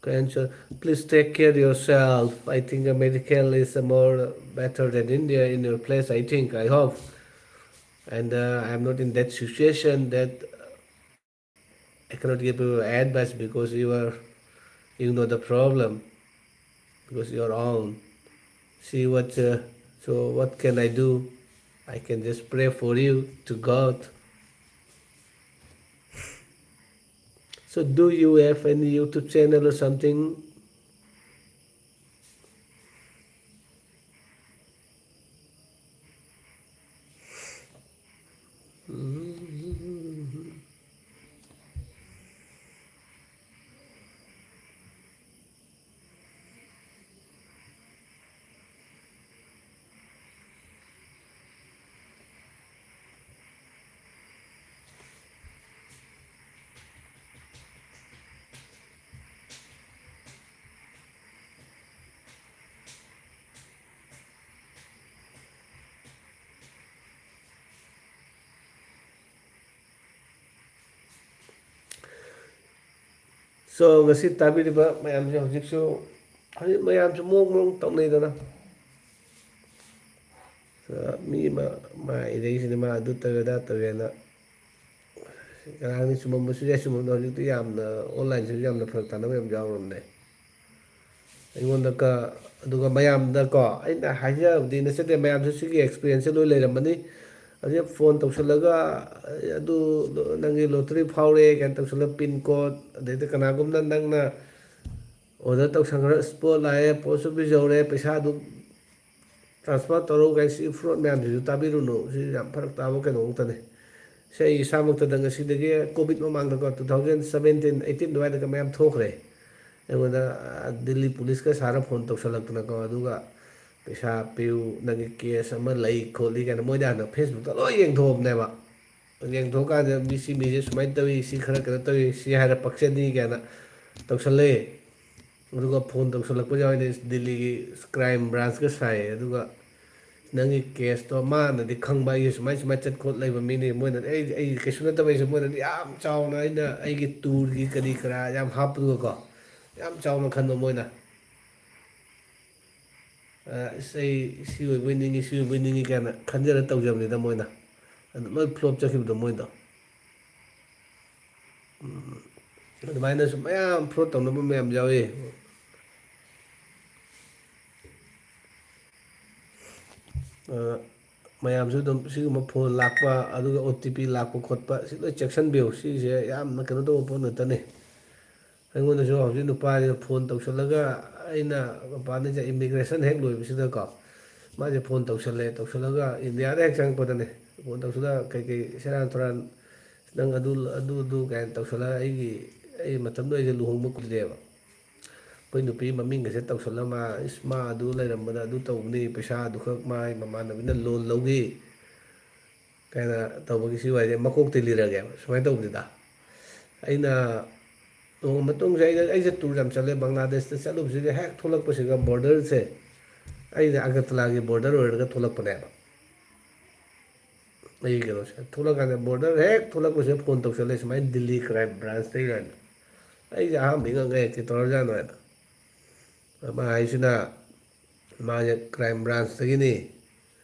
cancer. Please take care yourself. I think America is more better than India in your place. I think, I hope. And, uh, I'm not in that situation that I cannot give you advice because you are, you know the problem, because you are on. See what, uh, so what can I do? I can just pray for you to God. So do you have any YouTube channel or something? So, ꯉꯁꯤ ꯇꯥꯕꯤꯔꯤꯕ ꯃꯌꯥꯝꯁꯦ ꯍꯧꯖꯤꯛꯁꯨ, ꯍꯧꯖꯤꯛ ꯃꯌꯥꯝꯁꯨ ꯃꯑꯣꯡ ꯃꯑꯣꯡ ꯇꯧꯅꯩꯗꯅ꯫ ꯃꯤ ꯑꯃ, ꯃꯥ ꯏꯔꯩꯁꯤꯅ ꯃꯥ ꯑꯗꯨ ꯇꯧꯋꯦ ꯑꯗꯥ ꯇꯧꯋꯦꯅ꯫ ꯉꯔꯥꯡꯗꯤ ꯆꯨꯝꯃꯝꯕꯁꯨ ꯌꯥꯏ, ꯆꯨꯝꯃꯝꯗ ꯍꯧꯖꯤꯛꯇꯤ ꯌꯥꯝꯅ ꯑꯣꯟꯂꯥꯏꯟꯁꯤꯁꯨ ꯌꯥꯝꯅ ꯐꯔꯛ ꯇꯥꯅꯕ ꯌꯥꯝ ꯌꯥꯎꯔꯕꯅꯦ꯫ ꯑꯩꯉꯣꯟꯗ ꯀ-, ꯑꯗꯨꯒ ꯃꯌꯥꯝꯗꯀꯣ ꯑꯩꯅ ꯍꯥꯏꯖꯕꯗꯤ ꯅꯠꯆꯗꯦ, ꯃꯌꯥꯝꯁꯨ ꯁꯤꯒꯤ ꯑꯦꯛꯁꯄꯤꯔꯤꯌꯦꯟꯁꯁꯦ ꯂꯣꯏ ꯂꯩꯔꯝꯃꯅꯤ꯫ ꯑꯗꯨꯗ ꯐꯣꯟ ꯇꯧꯁꯜꯂꯒ "ꯑꯗꯨ ꯅꯪꯒꯤ ꯂꯣꯇꯔꯤ ꯐꯥꯎꯔꯦ" ꯀꯥꯏꯅ ꯇꯧꯁꯜꯂꯒ ꯄꯤꯟ ꯀꯣꯗ, ꯑꯗꯩꯗ ꯀꯅꯥꯒꯨꯝꯅ ꯅꯪꯅ ꯑꯣꯔꯗꯔ ꯇꯧꯁꯟꯈ꯭ꯔ ꯁ꯭ꯄꯣꯠ ꯂꯥꯛꯑꯦ, ꯄꯣꯁ ꯑꯣꯐꯤꯁ ꯌꯧꯔꯦ, ꯄꯩꯁꯥꯗꯨ ꯇ꯭ꯔꯥꯟꯁꯐꯔ ꯇꯧꯔꯣ ꯀꯥꯏꯅ, ꯁꯤ ꯐ꯭ꯔꯣꯗ ꯃꯌꯥꯝꯁꯤꯁꯨ ꯇꯥꯕꯤꯔꯨꯅꯨ꯫ ꯁꯤ ꯌꯥꯝ ꯐꯔꯛ ꯇꯥꯕ ꯀꯩꯅꯣ ꯉꯥꯛꯇꯅꯦ꯫ ꯁꯤ ꯑꯩ ꯏꯁꯥꯃꯛꯇꯗ ꯉꯁꯤꯗꯒꯤ ꯀꯣꯚꯤꯗ ꯃꯃꯥꯡꯗꯀꯣ, ꯇꯨ ꯊꯥꯎꯖꯟ ꯁꯕꯦꯟꯇꯤꯟ ꯑꯩꯠꯇꯤꯟ ꯑꯗꯨꯋꯥꯏꯗꯒ ꯃꯌꯥꯝ ꯊꯣꯛꯈ꯭ꯔꯦ꯫ ꯑꯩꯉꯣꯟꯗ, ꯑ, ꯗꯤꯜꯂꯤ ꯄꯨꯂꯤꯁꯀ ꯁꯥꯔ ꯐꯣꯟ ꯇꯧꯁꯜꯂꯛꯇꯅꯀꯣ, ꯑꯗꯨꯒ "ꯄꯩꯁꯥ ꯄꯤꯌꯨ, ꯅꯪꯒꯤ ꯀꯦꯁ ꯑꯃ ꯂꯩ ꯈꯣꯠꯂꯤ" ꯀꯥꯏꯅ ꯃꯣꯏꯗ ꯍꯥꯟꯅ ꯐꯦꯁꯕꯨꯛꯇ ꯂꯣꯏ ꯌꯦꯡꯊꯣꯛꯑꯕꯅꯦꯕ꯫ ꯌꯦꯡꯊꯣꯛꯀꯥꯟꯗ "ꯃꯤ ꯁꯤ ꯃꯤꯁꯦ ꯁꯨꯃꯥꯏꯅ ꯇꯧꯏ, ꯁꯤ ꯈꯔ ꯀꯩꯅꯣ ꯇꯧꯏ, ꯁꯤ ꯍꯥꯏꯔ ꯄꯛꯆꯅꯤ" ꯀꯥꯏꯅ ꯇꯧꯁꯜꯂꯦ꯫ ꯑꯗꯨꯒ ꯐꯣꯟ ꯇꯧꯁꯜꯂꯛꯄ ꯌꯥꯎꯋꯤꯅꯦ, ꯗꯤꯜꯂꯤꯒꯤ ꯀ꯭ꯔꯥꯏꯝ ꯕ꯭ꯔꯥꯟꯁꯀ ꯁꯥꯏ꯫ ꯑꯗꯨꯒ "ꯅꯪꯒꯤ ꯀꯦꯁꯇꯣ ꯃꯥꯅꯗꯤ ꯈꯪꯕ, ꯑꯩꯒꯤ ꯁꯨꯃꯥꯏ ꯁꯨꯃꯥꯏ ꯆꯠ ꯈꯣꯠ ꯂꯩꯕ ꯃꯤꯅꯤ, ꯃꯣꯏꯅꯗꯤ ꯑꯩ, ꯑꯩ ꯀꯩꯁꯨ ꯅꯠꯇꯕ ꯑꯩꯁꯨ", ꯃꯣꯏꯅꯗꯤ ꯌꯥꯝ ꯆꯥꯎꯅ ꯑꯩꯅ ꯑꯩꯒꯤ ꯇꯨꯔꯒꯤ ꯀꯔꯤ ꯀꯔꯥ ꯌꯥꯝ ꯍꯥꯞꯄꯗꯨꯒꯀꯣ, ꯌꯥꯝ ꯆꯥꯎꯅ ꯈꯟꯕ ꯃꯣꯏꯅ꯫ "ꯑ, ꯑꯁ, ꯑꯩ ꯁꯤ ꯑꯣꯏꯕꯣꯏ ꯅꯤꯡꯉꯤ, ꯁꯤ ꯑꯣꯏꯕꯣꯏ ꯅꯤꯡꯉꯤ" ꯀꯥꯏꯅ ꯈꯟꯖꯔ ꯇꯧꯖꯕꯅꯤꯗ ꯃꯣꯏꯅ꯫ ꯑꯗꯨ ꯂꯣꯏ ꯐ꯭ꯂꯣꯞ ꯆꯠꯈꯤꯕꯗꯣ ꯃꯣꯏꯗꯣ꯫ ꯎꯝ, ꯑꯗꯨꯃꯥꯏꯅꯁꯨ ꯃꯌꯥꯝ ꯐ꯭ꯔꯣꯗ ꯇꯧꯅꯕ ꯃꯌꯥꯝ ꯌꯥꯎꯏ꯫ ꯑ, ꯃꯌꯥꯝꯁꯨ ꯑꯗꯨꯝ ꯁꯤꯒꯨꯝꯕ ꯐꯣꯟ ꯂꯥꯛꯄ, ꯑꯗꯨꯒ ꯑꯣ ꯇꯤ ꯄꯤ ꯂꯥꯛꯄ ꯈꯣꯠꯄ, ꯁꯤ ꯂꯣꯏ ꯆꯦꯛꯁꯤꯟꯕꯤꯌꯨ꯫ ꯁꯤꯁꯦ ꯌꯥꯝꯅ ꯀꯩꯅꯣ ꯇꯧꯕ ꯄꯣꯠ ꯅꯠꯇꯅꯤ꯫ ꯑꯩꯉꯣꯟꯗꯁꯨ ꯍꯧꯖꯤꯛ ꯅꯨꯄꯥꯁꯤꯅ ꯐꯣꯟ ꯇꯧꯁꯜꯂꯒ, ꯑꯩꯅ ꯃꯄꯥꯟꯗ ꯏꯃꯤꯒ꯭ꯔꯦꯁꯟ ꯍꯦꯛ ꯂꯣꯏꯕꯁꯤꯗꯀꯣ, ꯃꯥꯁꯦ ꯐꯣꯟ ꯇꯧꯁꯜꯂꯦ, ꯇꯧꯁꯜꯂꯒ ꯏꯟꯗꯤꯌꯥꯗ ꯍꯦꯛ ꯆꯪꯉꯛꯄꯗꯅꯦ, ꯐꯣꯟ ꯇꯧꯁꯜꯂꯒ ꯀꯩꯀꯩ ꯁꯦꯔꯥꯟ ꯊꯨꯔꯥꯟ, "ꯅꯪ ꯑꯗꯨ, ꯑꯗꯨ, ꯑꯗꯨ" ꯀꯥꯏꯅ ꯇꯧꯁꯜꯂꯒ, ꯑꯩꯒꯤ, ꯑꯩ ꯃꯇꯝꯗꯨꯗ ꯑꯩꯁꯦ ꯂꯨꯍꯣꯡꯕ ꯀꯨꯏꯗ꯭ꯔꯦꯕ꯫ ꯑꯩꯈꯣꯏ ꯅꯨꯄꯤ ꯃꯃꯤꯡꯒꯁꯦ ꯇꯧꯁꯜꯂ, "ꯃꯥ, ꯏꯁ, ꯃꯥ ꯑꯗꯨ ꯂꯩꯔꯝꯕꯗ ꯑꯗꯨ ꯇꯧꯕꯅꯤ, ꯄꯩꯁꯥ ꯑꯗꯨꯈꯛ ꯃꯥꯒꯤ ꯃꯃꯥꯟꯅꯕꯤꯅ ꯂꯣꯟ ꯂꯧꯈꯤ" ꯀꯥꯏꯅ ꯇꯧꯕꯒꯤ ꯁꯤ ꯋꯥꯔꯤꯁꯦ ꯃꯀꯣꯛꯇꯩ ꯂꯤꯔꯒꯦꯕ꯫ ꯁꯨꯃꯥꯏꯅ ꯇꯧꯕꯅꯤꯗ, ꯑꯩꯅ ꯂꯨꯍꯣꯡꯉ ꯃꯇꯨꯡꯁꯦ ꯑꯩꯅ, ꯑꯩꯁꯦ ꯇꯨꯔ ꯌꯥꯝ ꯆꯠꯂꯦ, ꯕꯪꯒ꯭ꯂꯥꯗꯦꯁꯇ ꯆꯠꯂꯨꯕꯁꯤꯗ ꯍꯦꯛ ꯊꯣꯛꯂꯛꯄꯁꯤꯒ ꯕꯣꯔꯗꯔꯁꯦ, ꯑꯩꯁꯦ ꯑꯒꯔꯇꯂꯥꯒꯤ ꯕꯣꯔꯗꯔ ꯑꯣꯏꯔꯒ ꯊꯣꯛꯂꯛꯄꯅꯦꯕ꯫ ꯑꯩꯒꯤ ꯀꯩꯅꯣꯁꯦ ꯊꯣꯛꯂꯛꯀꯥꯟꯗ, ꯕꯣꯔꯗꯔ ꯍꯦꯛ ꯊꯣꯛꯂꯛꯄꯁꯤꯗ ꯐꯣꯟ ꯇꯧꯁꯜꯂꯦ, "ꯁꯨꯃꯥꯏꯅ ꯗꯤꯜꯂꯤ ꯀ꯭ꯔꯥꯏꯝ ꯕ꯭ꯔꯥꯟꯁꯇꯒꯤ" ꯀꯥꯏꯅ꯫ ꯑꯩꯁꯦ ꯑꯍꯥꯟꯕꯗꯤ ꯉꯛꯑꯦ, "ꯀꯩ ꯇꯧꯔꯖꯥꯠꯅꯣ?" ꯍꯥꯏꯅ꯫ ꯃꯥ ꯍꯥꯏꯁꯤꯅ, ꯃꯥꯁꯦ ꯀ꯭ꯔꯥꯏꯝ ꯕ꯭ꯔꯥꯟꯁꯇꯒꯤꯅꯤ,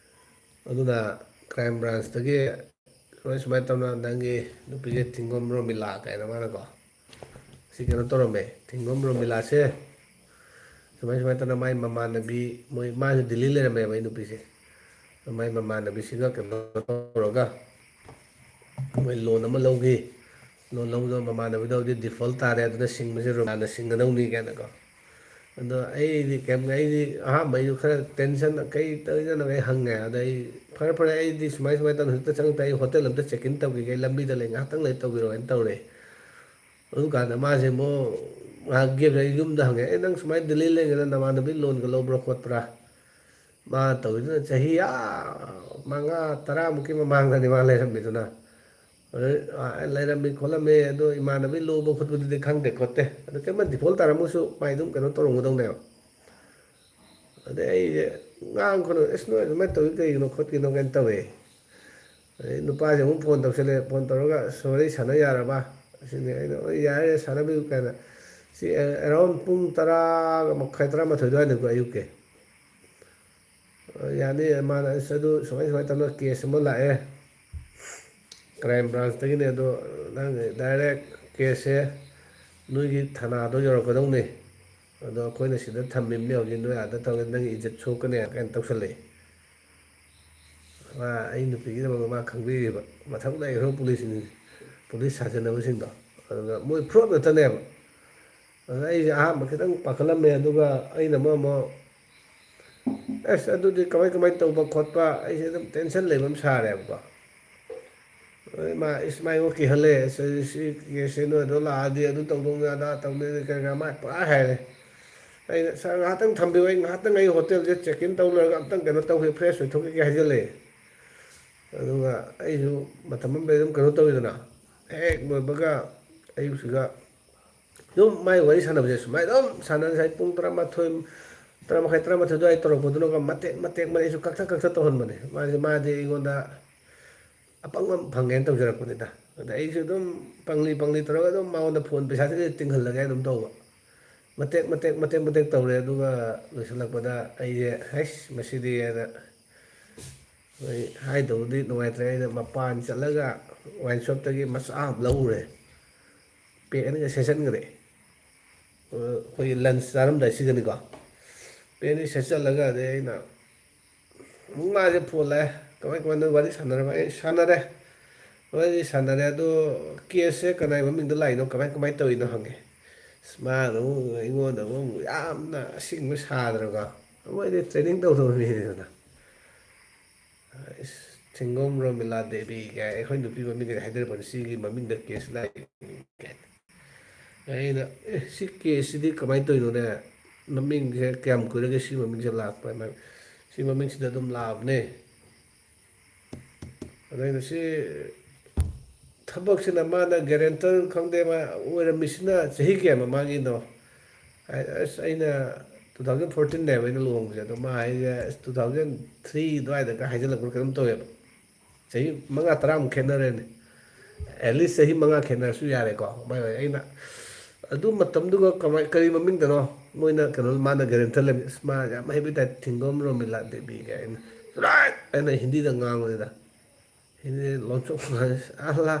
ꯑꯗꯨꯅ ꯀ꯭ꯔꯥꯏꯝ ꯕ꯭ꯔꯥꯟꯁꯇꯒꯤ ꯁꯨꯃꯥꯏ ꯁꯨꯃꯥꯏꯅ ꯇꯧꯅ ꯅꯪꯒꯤ ꯅꯨꯄꯤꯁꯦ ꯊꯤꯡꯒꯣꯝ ꯔꯣꯃꯤꯂꯥ ꯀꯥꯏꯅ ꯃꯥꯅꯀꯣ ꯁꯤ ꯀꯩꯅꯣ ꯇꯧꯔꯝꯃꯦ꯫ ꯊꯤꯡꯒꯣꯝ ꯔꯣꯃꯤꯂꯥꯁꯦ ꯁꯨꯃꯥꯏ ꯁꯨꯃꯥꯏꯅ ꯇꯧꯅ ꯃꯥꯏ ꯃꯃꯥꯟꯅꯕꯤ, ꯃꯣꯏ, ꯃꯥꯁꯦ ꯗꯤꯜꯂꯤ ꯂꯩꯔꯝꯃꯦꯕ ꯑꯩ ꯅꯨꯄꯤꯁꯦ꯫ ꯃꯥꯏ ꯃꯃꯥꯟꯅꯕꯤꯁꯤꯒ ꯀꯩꯅꯣ ꯇꯧꯔꯒ ꯃꯣꯏ ꯂꯣꯟ ꯑꯃ ꯂꯧꯈꯤ꯫ ꯂꯣꯟ ꯂꯧꯕꯗꯣ ꯃꯃꯥꯟꯅꯕꯤꯗꯣ ꯍꯧꯖꯤꯛ ꯗꯤꯐꯣꯜꯠ ꯇꯥꯔꯦ, ꯑꯗꯨꯅ ꯁꯤꯡꯕꯁꯦ ꯔꯣꯃꯤꯂꯥꯅ ꯁꯤꯡꯒꯗꯧꯅꯤ ꯀꯥꯏꯅꯀꯣ꯫ ꯑꯗꯣ ꯑꯩꯗꯤ ꯀꯩꯝ, ꯑꯩꯗꯤ ꯑꯍꯥꯟꯕ ꯑꯩꯁꯨ ꯈꯔ ꯇꯦꯟꯁꯟ, ꯀꯩ ꯇꯧꯔꯤꯅꯣ ꯑꯩ ꯍꯪꯉꯦ꯫ ꯑꯗ ꯑꯩ, "ꯐꯔꯦ ꯐꯔꯦ, ꯑꯩꯗꯤ ꯁꯨꯃꯥꯏ ꯁꯨꯃꯥꯏꯅ ꯇꯧꯅ ꯍꯧꯖꯤꯛꯇ ꯆꯪꯉꯛꯇ ꯑꯩ ꯍꯣꯇꯦꯜ ꯑꯝꯇ ꯆꯦꯛ ꯏꯟ ꯇꯧꯈꯤꯒꯦ, ꯑꯩ ꯂꯝꯕꯤꯗ ꯂꯩ, ꯉꯥꯏꯍꯥꯛꯇꯪ ꯂꯩ ꯇꯧꯕꯤꯔꯣ" ꯍꯥꯏꯅ ꯇꯧꯔꯦ꯫ ꯑꯗꯨꯀꯥꯟꯗ ꯃꯥꯁꯦ ꯑꯃꯨꯛ ꯉꯥꯏꯍꯥꯛ ꯒꯦꯞ ꯂꯩ, ꯌꯨꯝꯗ ꯍꯪꯉꯦ, "ꯑꯦ, ꯅꯪ ꯁꯨꯃꯥꯏꯅ ꯗꯤꯜꯂꯤ ꯂꯩꯔꯤꯉꯩꯗ ꯅꯃꯥꯟꯅꯕꯤ ꯂꯣꯟꯒ ꯂꯧꯕ꯭ꯔꯥ ꯈꯣꯠꯄ꯭ꯔꯥ?" ꯃꯥ ꯇꯧꯔꯤꯗꯨꯅ ꯆꯍꯤ ꯑꯥ ꯃꯉꯥ ꯇꯔꯥꯃꯨꯛꯀꯤ ꯃꯃꯥꯡꯗꯅꯤ ꯃꯥ ꯂꯩꯔꯝꯃꯤꯗꯨꯅ꯫ ꯑꯗꯩ, ꯑꯥ, ꯂꯩꯔꯝꯃꯤ ꯈꯣꯠꯂꯝꯃꯤ, ꯑꯗꯣ ꯏꯃꯥꯟꯅꯕꯤ ꯂꯣꯕ ꯈꯣꯠꯄꯗꯨꯗꯤ ꯈꯪꯗꯦ ꯈꯣꯠꯇꯦ꯫ ꯑꯗꯣ ꯀꯩꯝꯇ ꯗꯤꯐꯣꯜꯠ ꯇꯥꯔꯝꯃꯁꯨ ꯃꯥꯏ ꯑꯗꯨꯝ ꯀꯩꯅꯣ ꯇꯧꯔꯝꯒꯗꯧꯅꯦꯕ꯫ ꯑꯗꯩ ꯑꯩꯁꯦ ꯉꯥꯡꯈꯣꯅꯣ, "ꯑꯁ, ꯅꯣꯏ ꯑꯗꯨꯃꯥꯏꯅ ꯇꯧꯔꯤ ꯀꯩꯒꯤꯅꯣ ꯈꯣꯠꯀꯤꯅꯣ?" ꯀꯥꯏꯅ ꯇꯧꯋꯦ꯫ ꯑꯗꯩ ꯅꯨꯄꯥꯁꯦ ꯑꯃꯨꯛ ꯐꯣꯟ ꯇꯧꯁꯜꯂꯦ꯫ ꯐꯣꯟ ꯇꯧꯔꯒ, "ꯑꯁ, ꯋꯥꯔꯤ ꯁꯥꯟꯅ ꯌꯥꯔꯕ?" ꯑꯁꯤꯅꯤ꯫ ꯑꯩꯅ, "ꯍꯣꯏ, ꯌꯥꯔꯦ, ꯁꯥꯟꯅꯕꯤꯌꯨ" ꯀꯥꯏꯅ꯫ ꯁꯤ ꯑꯦ-, ꯑꯦꯔꯥꯎꯟ ꯄꯨꯡ ꯇꯔꯥꯒ ꯃꯈꯥꯏ, ꯇꯔꯥꯃꯥꯊꯣꯏ ꯑꯗꯨꯋꯥꯏꯗꯀꯣ, ꯑꯌꯨꯛꯀꯤ꯫ "ꯑ, ꯌꯥꯅꯤ", ꯃꯥꯅ, "ꯑꯁ, ꯑꯗꯨ ꯁꯨꯃꯥꯏ ꯁꯨꯃꯥꯏꯅ ꯇꯧꯅ ꯀꯦꯁ ꯑꯃ ꯂꯥꯛꯑꯦ, ꯀ꯭ꯔꯥꯏꯝ ꯕ꯭ꯔꯥꯟꯁꯇꯒꯤꯅꯦ, ꯑꯗꯣ ꯅꯪ ꯗꯥꯏꯔꯦꯛ ꯀꯦꯁꯁꯦ ꯅꯣꯏꯒꯤ ꯊꯅꯥꯗꯣ ꯌꯧꯔꯛꯀꯗꯧꯅꯤ, ꯑꯗꯣ ꯑꯩꯈꯣꯏꯅ ꯁꯤꯗ ꯊꯝꯃꯤꯕꯅꯦ, ꯍꯧꯖꯤꯛ ꯅꯣꯏ ꯑꯥꯗ ꯇꯧꯔꯒ ꯅꯪꯒꯤ ꯏꯖꯠ ꯁꯣꯛꯀꯅꯤ" ꯀꯥꯏꯅ ꯇꯧꯁꯜꯂꯛꯑꯦ꯫ ꯃꯥ, ꯑꯩ ꯅꯨꯄꯤꯒꯤꯗꯃꯛꯇ ꯃꯥ ꯈꯪꯕꯤꯔꯤꯕ ꯃꯊꯛ ꯂꯩꯈ꯭ꯔꯕ ꯄꯨꯂꯤꯁꯁꯤꯡ, ꯄꯨꯂꯤꯁ ꯁꯥꯖꯟꯅꯕꯁꯤꯡꯗꯣ꯫ ꯑꯗꯨꯒ ꯃꯣꯏ ꯐ꯭ꯔꯣꯠ ꯉꯥꯛꯇꯅꯦꯕ꯫ ꯑꯗꯨꯅ ꯑꯩꯁꯦ ꯑꯍꯥꯟꯕ ꯈꯤꯇꯪ ꯄꯥꯈꯠꯂꯝꯃꯦ, ꯑꯗꯨꯒ ꯑꯩꯅ ꯑꯃꯨꯛ ꯑꯃꯨꯛ, ꯑꯁ, ꯑꯗꯨꯗꯤ ꯀꯃꯥꯏ ꯀꯃꯥꯏꯅ ꯇꯧꯕ ꯈꯣꯠꯄ, ꯑꯩꯁꯦ ꯑꯗꯨꯝ ꯇꯦꯟꯁꯟ ꯂꯩꯕ ꯑꯃ ꯁꯥꯔꯦꯕꯀꯣ꯫ ꯑꯗꯩ ꯃꯥ, ꯏꯁ, ꯃꯥ ꯑꯩꯉꯣꯟ ꯀꯤꯍꯜꯂꯦ, "ꯑꯁ, ꯁꯤ ꯀꯦꯁꯁꯦ ꯅꯣꯏ ꯑꯗꯣ ꯂꯥꯛꯑꯗꯤ ꯑꯗꯨ ꯇꯧꯗꯧꯅꯤ, ꯑꯗꯥ ꯇꯧꯗꯧꯅꯤ", ꯀꯔꯤ ꯀꯔꯥ ꯃꯥ ꯄꯨꯔꯥ ꯍꯥꯏꯔꯦ꯫ ꯑꯩꯅ, "ꯁꯥꯔ, ꯉꯥꯏꯍꯥꯛꯇꯪ ꯊꯝꯕꯤꯌꯨ, ꯑꯩ ꯉꯥꯏꯍꯥꯛꯇꯪ ꯑꯩ ꯍꯣꯇꯦꯜꯁꯦ ꯆꯦꯛ ꯏꯟ ꯇꯧ ꯂꯣꯏꯔꯒ ꯑꯝꯇꯪ ꯀꯩꯅꯣ ꯇꯧꯒꯦ, ꯐ꯭ꯔꯦꯁ ꯑꯣꯏꯊꯣꯛꯈꯤꯒꯦ" ꯍꯥꯏꯖꯜꯂꯛꯑꯦ꯫ ꯑꯗꯨꯒ ꯑꯩꯁꯨ ꯃꯇꯝ ꯑꯃꯗ ꯑꯗꯨꯝ ꯀꯩꯅꯣ ꯇꯧꯋꯤꯗꯅ, ꯍꯦꯛ ꯂꯣꯏꯕꯒ ꯑꯌꯨꯛꯁꯤꯗ ꯑꯗꯨꯝ ꯃꯥꯏ ꯋꯥꯔꯤ ꯁꯥꯟꯅꯕꯁꯦ ꯁꯨꯃꯥꯏꯅ ꯑꯗꯨꯝ ꯁꯥꯟꯅ, ꯉꯁꯥꯏ ꯄꯨꯡ ꯇꯔꯥꯃꯥꯊꯣꯏ, ꯇꯔꯥꯃꯥꯊꯣꯏ, ꯇꯔꯥꯃꯥꯊꯣꯏ ꯑꯗꯨꯋꯥꯏ ꯇꯧꯔꯛꯄꯗꯨꯅꯒ ꯃꯇꯦꯛ ꯃꯇꯦꯛ ꯃꯇꯦꯛ ꯑꯩꯁꯨ ꯀꯛꯊꯠ ꯀꯛꯊꯠ ꯇꯧꯍꯟꯕꯅꯦ꯫ ꯃꯥꯁꯦ, ꯃꯥꯗꯤ ꯑꯩꯉꯣꯟꯗ ꯑꯄꯪꯕ ꯑꯃ ꯐꯪꯉꯦꯅ ꯇꯧꯖꯔꯛꯄꯅꯤꯗ꯫ ꯑꯗ ꯑꯩꯁꯨ ꯑꯗꯨꯝ ꯄꯪꯂꯤ ꯄꯪꯂꯤ ꯇꯧꯔꯒ ꯑꯗꯨꯝ ꯃꯉꯣꯟꯗ ꯐꯣꯟ ꯄꯩꯁꯥꯁꯦ ꯇꯤꯡꯍꯜꯂꯒꯦ ꯑꯗꯨꯝ ꯇꯧꯕ꯫ ꯃꯇꯦꯛ ꯃꯇꯦꯛ ꯃꯇꯦꯛ ꯃꯇꯦꯛ ꯇꯧꯔꯦ, ꯑꯗꯨꯒ ꯂꯣꯏꯁꯤꯜꯂꯛꯄꯗ ꯑꯩꯁꯦ, "ꯍꯩꯁ, ꯃꯁꯤꯗꯤ" ꯍꯥꯏꯅ ꯑꯩ ꯍꯥꯏꯗꯧꯕꯗꯤ ꯅꯨꯡꯉꯥꯏꯇ꯭ꯔꯦ, ꯑꯩꯅ ꯃꯄꯥꯟ ꯆꯠꯂꯒ ꯋꯥꯏꯟ ꯁꯣꯞꯇꯒꯤ ꯃꯆꯥ ꯑꯃ ꯂꯧꯔꯨꯔꯦ, ꯄꯦꯛ ꯑꯅꯤꯒ ꯁꯦꯠꯆꯟꯈ꯭ꯔꯦ꯫ ꯑꯩꯈꯣꯏꯒꯤ ꯂꯟꯁ ꯆꯥꯔꯝꯗꯥꯏꯁꯤꯗꯅꯤꯀꯣ꯫ ꯄꯦꯛ ꯑꯅꯤ ꯁꯦꯠꯆꯜꯂꯒ ꯑꯗꯩ ꯑꯩꯅ ꯑꯃꯨꯛ ꯃꯥꯁꯦ ꯐꯣꯟ ꯂꯥꯛꯑꯦ, "ꯀꯃꯥꯏ ꯀꯃꯥꯏꯅ ꯋꯥꯔꯤ ꯁꯥꯟꯅꯔꯕ?" ꯑꯩ, "ꯁꯥꯟꯅꯔꯦ, ꯋꯥꯔꯤ ꯁꯥꯟꯅꯔꯦ, ꯑꯗꯣ ꯀꯦꯁꯁꯦ ꯀꯅꯥꯏ ꯃꯃꯤꯡꯗ ꯂꯥꯛꯏꯅꯣ, ꯀꯃꯥꯏ ꯀꯃꯥꯏꯅ ꯇꯧꯔꯤꯅꯣ?" ꯍꯪꯉꯦ꯫ ꯑꯁ, ꯃꯥꯅ ꯑꯃꯨꯛ ꯑꯩꯉꯣꯟꯗ ꯑꯃꯨꯛ ꯌꯥꯝꯅ ꯑꯁꯦꯡꯕ ꯁꯥꯗ꯭ꯔꯒ, ꯃꯣꯏꯗꯤ ꯇ꯭ꯔꯦꯅꯤꯡ ꯇꯧꯗꯕ ꯃꯤꯅꯤꯗꯅ꯫ ꯏꯁ, ꯊꯤꯡꯒꯣꯝ ꯔꯣꯃꯤꯂꯥ ꯗꯦꯕꯤ ꯀꯥꯏ, ꯑꯩꯈꯣꯏ ꯅꯨꯄꯤ ꯃꯃꯤꯡꯗꯒꯤ ꯍꯥꯏꯗꯔꯛꯄꯅꯤ, ꯁꯤꯒꯤ ꯃꯃꯤꯡꯗ ꯀꯦꯁ ꯂꯥꯛꯏ ꯀꯥꯏꯅ꯫ ꯑꯩꯅ, "ꯑꯦ, ꯁꯤ ꯀꯦꯁꯁꯤꯗꯤ ꯀꯃꯥꯏꯅ ꯇꯧꯔꯤꯅꯣꯅꯦ? ꯃꯃꯤꯡꯁꯦ ꯀꯌꯥꯝ ꯀꯨꯏꯔꯒꯦ ꯁꯤ ꯃꯃꯤꯡꯁꯦ ꯂꯥꯛꯄ?" ꯍꯥꯏꯅ, "ꯁꯤ ꯃꯃꯤꯡꯁꯤꯗ ꯑꯗꯨꯝ ꯂꯥꯛꯑꯕꯅꯦ꯫" ꯑꯗ ꯑꯩꯅ, "ꯁꯤ ꯊꯕꯛꯁꯤꯅ ꯃꯥꯅ ꯒꯦꯔꯦꯟꯇꯔ ꯈꯪꯗꯦ, ꯃꯥ ꯑꯣꯏꯔꯝꯃꯤꯁꯤꯅ ꯆꯍꯤ ꯀꯌꯥ ꯃꯃꯥꯡꯒꯤꯅꯣ?" ꯍꯥꯏ, ꯑꯁ, ꯑꯩꯅ two thousand fourteen ꯅꯦꯕ ꯑꯩꯅ ꯂꯨꯍꯣꯡꯕꯁꯦ, ꯑꯗꯣ ꯃꯥ ꯍꯥꯏꯁꯦ, ꯑꯁ, two thousand three ꯑꯗꯨꯋꯥꯏꯗꯒ ꯍꯥꯏꯖꯤꯜꯂꯛꯄ꯭ꯔꯥ ꯀꯩꯅꯣꯝ ꯇꯧꯋꯦꯕ꯫ ꯆꯍꯤ ꯃꯉꯥ ꯇꯔꯥꯃꯨꯛ ꯈꯦꯠꯅꯔꯦꯅꯦ꯫ At least ꯆꯍꯤ ꯃꯉꯥ ꯈꯦꯠꯅꯔꯁꯨ ꯌꯥꯔꯦꯀꯣ꯫ ꯃꯥꯏ, ꯑꯩꯅ ꯑꯗꯨ ꯃꯇꯝꯗꯨꯒ ꯀꯃꯥꯏ, ꯀꯔꯤ ꯃꯃꯤꯡꯗꯅꯣ ꯃꯣꯏꯅ ꯀꯩꯅꯣ, ꯃꯥꯅ ꯒꯦꯔꯦꯟꯇꯔ ꯂꯩꯕ? ꯑꯁ, ꯃꯥ ꯌꯥꯝ ꯍꯩꯕ ꯇꯥꯏꯞ, ꯊꯤꯡꯒꯣꯝ ꯔꯣꯃꯤꯂꯥ ꯗꯦꯕꯤ ꯀꯥꯏꯅ꯫ "ꯆꯠꯂꯣꯍꯦ!" ꯑꯩꯅ ꯍꯤꯟꯗꯤꯗ ꯉꯥꯡꯕꯅꯤꯗ꯫ ꯍꯤꯟꯗꯤ ꯂꯣꯟꯊꯣꯛ, ꯑꯜꯂꯥ,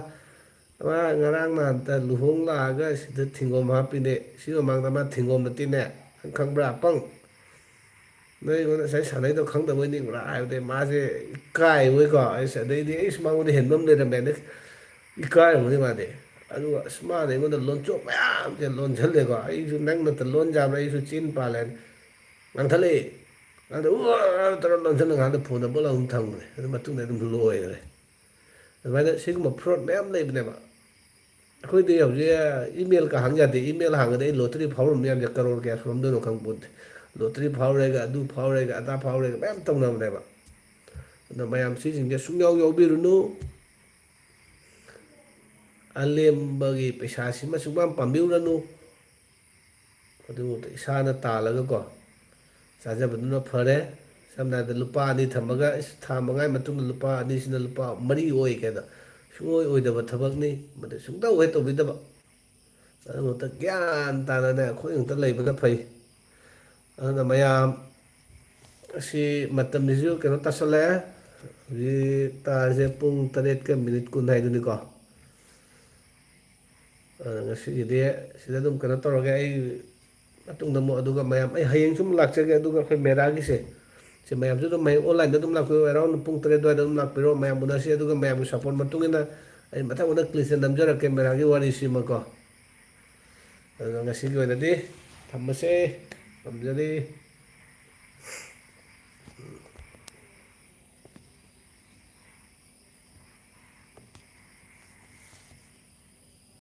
ꯃꯥ ꯉꯔꯥꯡ ꯅꯍꯥꯟꯇ ꯂꯨꯍꯣꯡ ꯂꯥꯛꯑꯒ ꯁꯤꯗ ꯊꯤꯡꯒꯣꯝ ꯍꯥꯞꯄꯤꯅꯦ꯫ ꯁꯤ ꯃꯃꯥꯡꯗ ꯃꯥ ꯊꯤꯡꯒꯣꯝ ꯅꯠꯇꯦꯅꯦ꯫ ꯅꯪ ꯈꯪꯕ꯭ꯔꯥ, ꯑꯄꯪ? ꯅꯣꯏ ꯑꯩꯉꯣꯟꯗ ꯉꯁꯥꯏ ꯁꯥꯟꯅꯩꯗꯣ ꯈꯪꯗꯕꯣꯏ ꯅꯤꯡꯕ꯭ꯔꯥ ꯍꯥꯏꯕꯗꯤ ꯃꯥꯁꯦ ꯏꯀꯥꯏꯕꯣꯏꯀꯣ꯫ ꯑꯩꯁ, ꯑꯗꯩꯗꯤ ꯑꯩꯁ ꯃꯉꯣꯟꯗ ꯍꯦꯟꯕ ꯑꯃ ꯂꯩꯔꯝꯃꯦ꯫ ꯑꯗꯩ ꯏꯀꯥꯏꯔꯝꯒꯅꯤ ꯃꯥꯗꯤ꯫ ꯑꯗꯨꯒ ꯑꯁ, ꯃꯥꯅ ꯑꯩꯉꯣꯟꯗ ꯂꯣꯟꯆꯣꯛ ꯃꯌꯥꯝꯁꯦ ꯂꯣꯟꯁꯤꯜꯂꯦꯀꯣ꯫ ꯑꯩꯁꯨ ꯅꯪ ꯅꯠꯇ ꯂꯣꯟ ꯌꯥꯕ꯭ꯔꯥ? ꯑꯩꯁꯨ ꯆꯤꯟ ꯄꯥꯜꯂꯦ꯫ ꯉꯥꯡꯊꯠꯂꯛꯑꯦ꯫ ꯑꯗ ꯎ ꯇꯧꯔ ꯂꯣꯟꯁꯤꯜꯂ ꯉꯥꯏꯍꯥꯛꯇ ꯐꯣꯟꯗ ꯄꯣꯠ ꯑꯃ ꯊꯝꯈ꯭ꯔꯦ꯫ ꯑꯗꯨ ꯃꯇꯨꯡꯗ ꯑꯗꯨꯝ ꯂꯣꯏꯈ꯭ꯔꯦ꯫ ꯑꯗꯨꯃꯥꯏꯅ ꯁꯤꯒꯨꯝꯕ ꯐ꯭ꯔꯣꯗ ꯃꯌꯥꯝ ꯂꯩꯕꯅꯦꯕ꯫ ꯑꯩꯈꯣꯏꯗꯤ ꯍꯧꯖꯤꯛ ꯏꯃꯦꯜꯒ ꯍꯥꯡ ꯌꯥꯗꯦ꯫ ꯏꯃꯦꯜ ꯍꯥꯡꯉꯗꯤ ꯑꯩ ꯂꯣꯇꯔꯤ ꯐꯥꯎꯔꯝꯕ ꯃꯌꯥꯝꯁꯦ ꯀꯔꯣꯔ ꯀꯌꯥ ꯁꯨꯔꯝꯗꯣꯏꯅꯣ ꯈꯪꯄꯣꯟꯇꯦ꯫ ꯂꯣꯇꯔꯤ ꯐꯥꯎꯔꯦꯒ, ꯑꯗꯨ ꯐꯥꯎꯔꯦꯒ, ꯑꯗꯥ ꯐꯥꯎꯔꯦꯒ ꯃꯌꯥꯝ ꯇꯧꯅꯕꯅꯦꯕ꯫ ꯑꯗꯣ ꯃꯌꯥꯝ ꯁꯤꯁꯤꯡꯁꯦ ꯁꯨꯡꯌꯥꯎ ꯌꯥꯎꯕꯤꯔꯨꯅꯨ꯫ ꯑꯂꯦꯝꯕꯒꯤ ꯄꯩꯁꯥꯁꯤꯃ ꯁꯨꯡꯄꯥꯝ ꯄꯥꯝꯕꯤꯔꯨꯔꯅꯨ꯫ ꯑꯗꯨ ꯏꯁꯥꯅ ꯇꯥꯜꯂꯒꯀꯣ, ꯆꯥꯖꯕꯗꯨꯅ ꯐꯔꯦ꯫ ꯁꯝꯅ ꯍꯥꯏꯔꯕꯗ ꯂꯨꯄꯥ ꯑꯅꯤ ꯊꯝꯃꯒ, "ꯏꯁ, ꯊꯥ ꯃꯉꯥꯒꯤ ꯃꯇꯨꯡꯗ ꯂꯨꯄꯥ ꯑꯅꯤꯁꯤꯅ ꯂꯨꯄꯥ ꯃꯔꯤ ꯑꯣꯏ" ꯀꯥꯏꯅ, ꯁꯨꯡꯑꯣꯏ ꯑꯣꯏꯗꯕ ꯊꯕꯛꯅꯤ꯫ ꯃꯗꯨ ꯁꯨꯡꯇꯧ ꯍꯦꯛ ꯇꯧꯕꯤꯗꯕ꯫ ꯑꯗꯨꯃꯛꯇ ꯒ꯭ꯌꯥꯟ ꯇꯥꯅꯅꯦ ꯑꯩꯈꯣꯏ ꯉꯛꯇ ꯂꯩꯕꯅ ꯐꯩ꯫ ꯑꯗꯨꯅ ꯃꯌꯥꯝ ꯑꯁꯤ ꯃꯇꯝꯁꯤꯁꯨ ꯀꯩꯅꯣ ꯇꯥꯁꯜꯂꯛꯑꯦ꯫ ꯍꯧꯖꯤꯛ ꯇꯥꯔꯤꯁꯦ ꯄꯨꯡ ꯇꯔꯦꯠꯀ ꯃꯤꯅꯤꯠ ꯀꯨꯟ ꯍꯥꯏꯗꯨꯅꯤꯀꯣ꯫ ꯑ, ꯉꯁꯤꯒꯤꯗꯤ ꯁꯤꯗ ꯑꯗꯨꯝ ꯀꯩꯅꯣ ꯇꯧꯔꯒꯦ꯫ ꯑꯩ ꯃꯇꯨꯡꯗ ꯑꯃꯨꯛ ꯑꯗꯨꯒ ꯃꯌꯥꯝ, ꯑꯩ ꯍꯌꯦꯡꯁꯨ ꯑꯃꯨꯛ ꯂꯥꯛꯆꯒꯦ꯫ ꯑꯗꯨꯒ ꯑꯩꯈꯣꯏ ꯃꯦꯔꯥꯒꯤꯁꯦ, ꯁꯤ ꯃꯌꯥꯝꯁꯨ ꯑꯗꯨꯝ ꯍꯌꯦꯡ online-ꯗ ꯑꯗꯨꯝ ꯂꯥꯛꯄꯤꯌꯨ, around ꯄꯨꯡ ꯇꯔꯦꯠ ꯑꯗꯨꯋꯥꯏꯗ ꯑꯗꯨꯝ ꯂꯥꯛꯄꯤꯔꯣ꯫ ꯃꯌꯥꯝ ꯎꯅꯁꯤ꯫ ꯑꯗꯨꯒ ꯃꯌꯥꯝꯒꯤ support ꯃꯇꯨꯡ ꯏꯟꯅ ꯑꯩ ꯃꯊꯪ ꯃꯊꯪ clip-ꯁꯦ ꯅꯝꯖꯔꯛꯀꯦ, ꯃꯦꯔꯥꯒꯤ ꯋꯥꯔꯤꯁꯤꯃꯀꯣ꯫ ꯑꯗꯨꯅ ꯉꯁꯤꯒꯤ ꯑꯣꯏꯅꯗꯤ ꯊꯝꯃꯁꯦ꯫ ꯊꯝꯖꯔꯤ꯫